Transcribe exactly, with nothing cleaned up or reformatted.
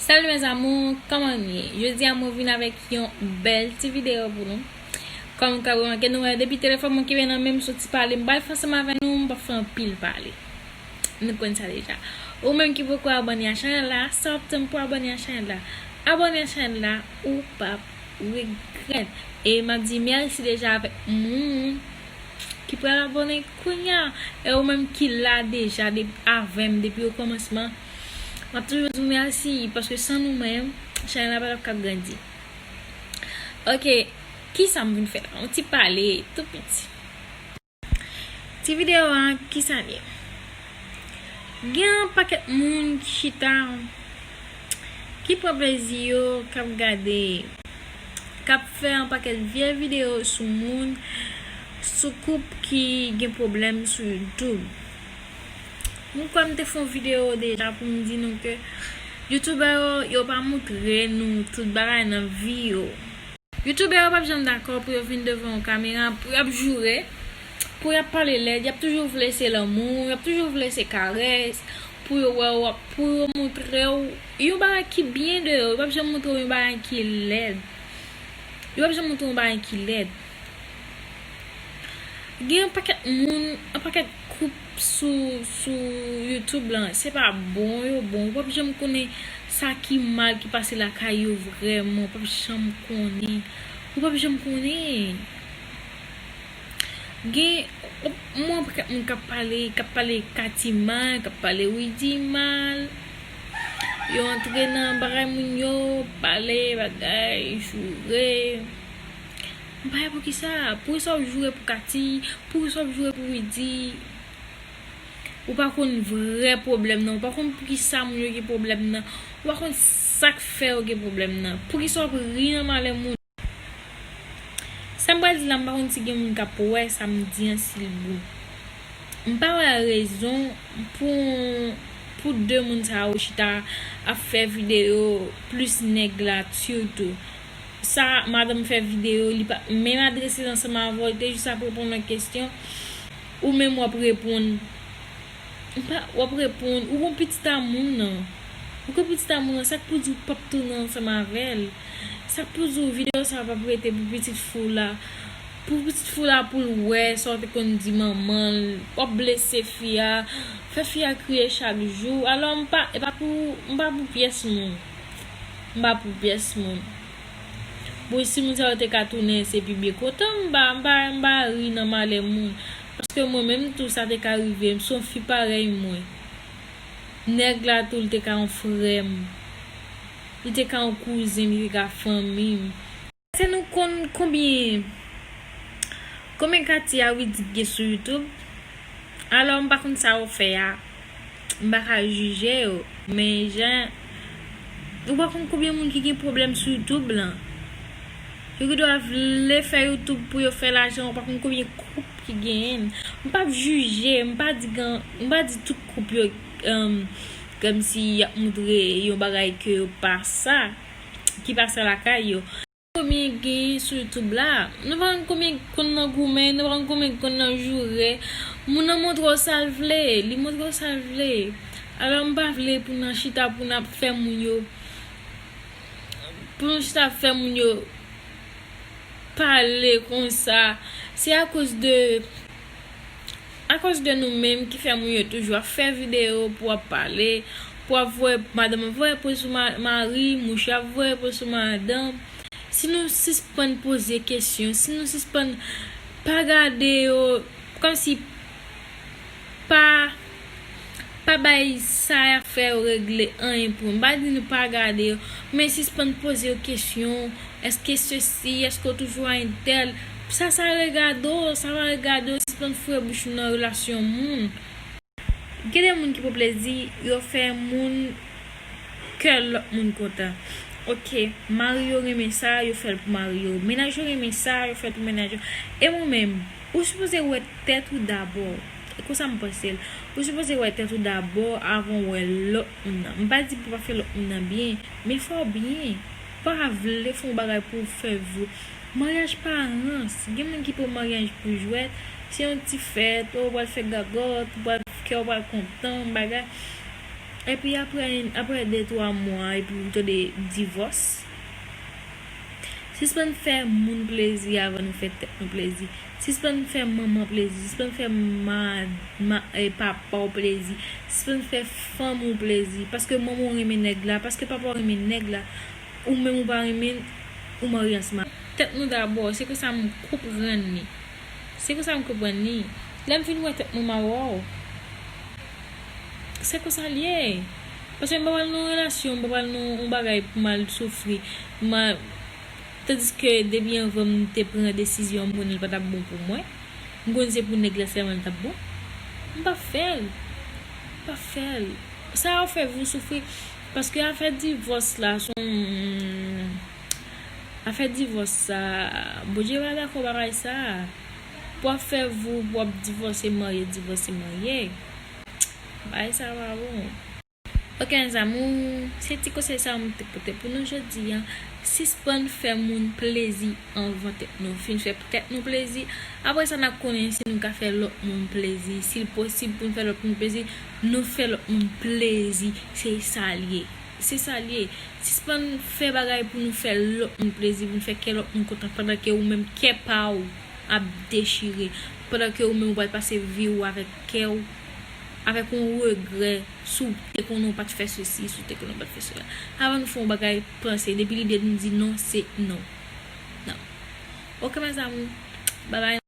Salut mes amours, kòman nou ye? Jodi a mwen vin avèk yon bèl ti videyo pou nou. Kòm nou ka remake, nou wè depi telefòn mwen kenbe nan men m, m soti pale, m pral fè ansanm avè nou, m p ap fè anpil pale. Nou konn sa deja. Ou menm ki poko abòne a chanèl la, sa w ap tann pou abòne a chanèl la? Abòne a chanèl la, ou p ap regrèt. E m ap di mèsi deja avèk moun ki pral abòne kounya. E ou menm ki la deja de, avè m depi okòmansman, m ap toujou di w mèsi, paske san nou menm, chanèl la pa t ap ka grandi. Ok, kisa m vin fè la? Yon ti pale tou piti. Ti videyo a, kisa l ye? Gen yon pakèt moun ki chita, ki pran plezi yo, k ap gade, k ap fè yon pakèt vye videyo sou moun, sou koup ki gen pwoblèm sou YouTube. Mwen kwè m te fè yon videyo deja pou m di nou ke youtubè yo, yo pa montre nou tout bagay nan vi yo. Youtubè yo p ap janm dakò pou yo vin devan yon kamera, pou y ap joure, pou y ap pale lèd, y ap toujou vle se lanmou, y ap toujou vle se karès, pou yo wè w, pou yo montre w yon bagay ki byen de yo, yo p ap janm montre w yon bagay ki lèd. Yo p ap janm montre w yon bagay ki lèd. Gen yon pakèt moun, yon pakèt koup sou, sou YouTube lan, se pa bon yo bon. Ou p ap janm konnen sa ki mal ki pase lakay yo vrèman. Ou p ap janm konnen. Ou p ap janm konnen. Gen, m wè yon pakèt moun k ap pale, k ap pale Katy mal, k ap pale Widy mal. Yo antre nan bagay moun yo, pale bagay, joure. M pa wè poukisa. Poukisa w ap joure pou Katy? Poukisa w ap joure pou Widy? Ou pa konn vrè pwoblèm nan. Ou pa konn poukisa moun yo gen pwoblèm nan. Ou pa konn sa k fè yo gen pwoblèm nan. Poukisa w ap ri nan malè moun? Sa m pral di la, m pa konn si gen moun k ap wè sa m di an, si l bon. M pa wè rezon pou, pou de moun sa yo chita ap fè videyo, plis nèg la sitou. Sa madanm fè videyo, li pa menm adrese l ansanm avè w, li te jis ap reponn yon kesyon, ou menm w ap reponn. M pa, w ap reponn, ou gon pitit a moun nan. Ou gon pitit a moun nan, sa k pou di w p ap tounen ansanm avè l? Sa k pou di w videyo sa p ap rete pou pitit fi w la? Pou pitit fi w la pou l wè sa w te konn di manman l, w ap blese fi a, fè fi a kriye chak jou. Alò m pa, e pa pou, m pa pou pyès moun. M pa pou pyès moun. Bon, si moun sa yo te ka tounen, se pi byen kontan m pa, m pa, m pa ri nan malè moun. Paske mwen menm tou, sa te ka rive m, se yon fi parèy mwen. Nèg la tou, li te ka yon frè m. Li te ka yon kouzen m, li te ka fanmi m. Èske nou konn konbyen, konbyen Katy a Widy gen sou YouTube? Alò, m pa konn sa yo fè a. M pa ka jije yo. Men jan, ou pa konn konbyen moun ki gen pwoblèm sou YouTube lan. Yo gendwa vle fè YouTube pou yo fè lajan, ou pa konn konbyen koup ki genyen. M p ap jije, m pa di gen, m pa di tout koup yo, um, kòmsi y ap montre yon bagay ke yo pa sa, ki pa sa lakay yo. Konbyen gen sou YouTube la? Nou pa konn konbyen konn nan goumen, nou pa konn konbyen konn nan joure. Moun nan montre w sa l vle, li montre w sa l vle. Alò, m pa vle pou n chita, pou n ap fè moun yo, pou n chita ap fè moun yo pale konsa. Se akoz de, akoz de nou menm ki fè moun yo toujou ap fè videyo pou ap pale, pou ap voye, madanm ap voye pran sou ma-, mari, mouche ap voye pran sou madanm. Si nou sispann poze kesyon, si nou sispann pa gade yo, kòmsi pa, pa bay sa y ap fè yo regle anyen pou yo. M pa di nou pa gade yo, men sispann poze yo kesyon, èske sesi, èske w toujou a entèl? Sa, sa regade w, sa pa regade w, sispann foure bouch ou nan relasyon moun. Gen de moun ki pran plezi, yo fè moun kè lòt moun kontan. Ok, mari yo renmen sa, yo fè l pou mari yo. Mennaj yo renmen sa, yo fè l pou mennaj yo. E mwen menm, ou sipoze wè tèt ou dabò. E konsa m panse l. Ou sipoze wè tèt ou dabò avan w wè lòt moun nan. M pa di pou w pa fè lòt moun nan byen, men fè w byen. Pa vle fè yon bagay pou w fè vi w. Maryaj pa rans. Gen moun ki pran maryaj pou jwèt. Se yon ti fèt, ou pral fè gagòt, ou pral, kè w pral kontan, bagay. Epi apre, apre de twa mwa, epi ou tande divòs. Sispann fè moun plezi avan nou fè tèt nou plezi. Sispann fè manman plezi. Sispann fè ma, ma, eh, papa w plezi. Sispann fè fanmi w plezi. Paske manman w renmen nèg la, paske papa w renmen nèg la, ou menm ou pa renmen l, ou marye ansanm. Tèt nou dabò, se konsa m konprann li. Se konsa m konprann li. Lè m fin wè tèt nou, m a wè w. Se konsa l ye. Paske m pa pral nan yon relasyon, m pa pral nan yon bagay pou m al soufri. M a, tandiske depi anvan m te pran desizyon, m konnen l pa t ap bon pou mwen. M konnen se pou nèg la sèlman l t ap bon. M p ap fè l. M p ap fè l. Sa yo fè vou soufri. Paske afè divòs la, se yon, afè divòs sa, Bondye pa dakò bagay sa. Pou ap fè vou, pou ap divòse, marye, divòse, marye. Bagay sa pa bon. Ok, mes amours, se ti konsèy sa m te pote pou nou jodi a. Sispann fè moun plezi anvan tèt nou. Fin fè tèt nou plezi. Apre sa, n a konnen si nou ka fè lòt moun plezi. Si l posib pou n fè lòt moun plezi, nou fè lòt moun plezi. Se sa l ye. Se sa l ye. Sispann fè bagay pou nou fè lòt moun plezi, pou n fè kè lòt moun kontan, pandan ke ou menm kè pa w ap dechire, pandan ke ou menm ou pral pase vi w avèk kè w, avèk yon regrè, si w te konnen w pa t fè sesi, si w te konnen w pa t fè sela. Avan nou fè yon bagay, panse, depi lide nou di non, se non. Non. Ok, mes amours. Bye bye.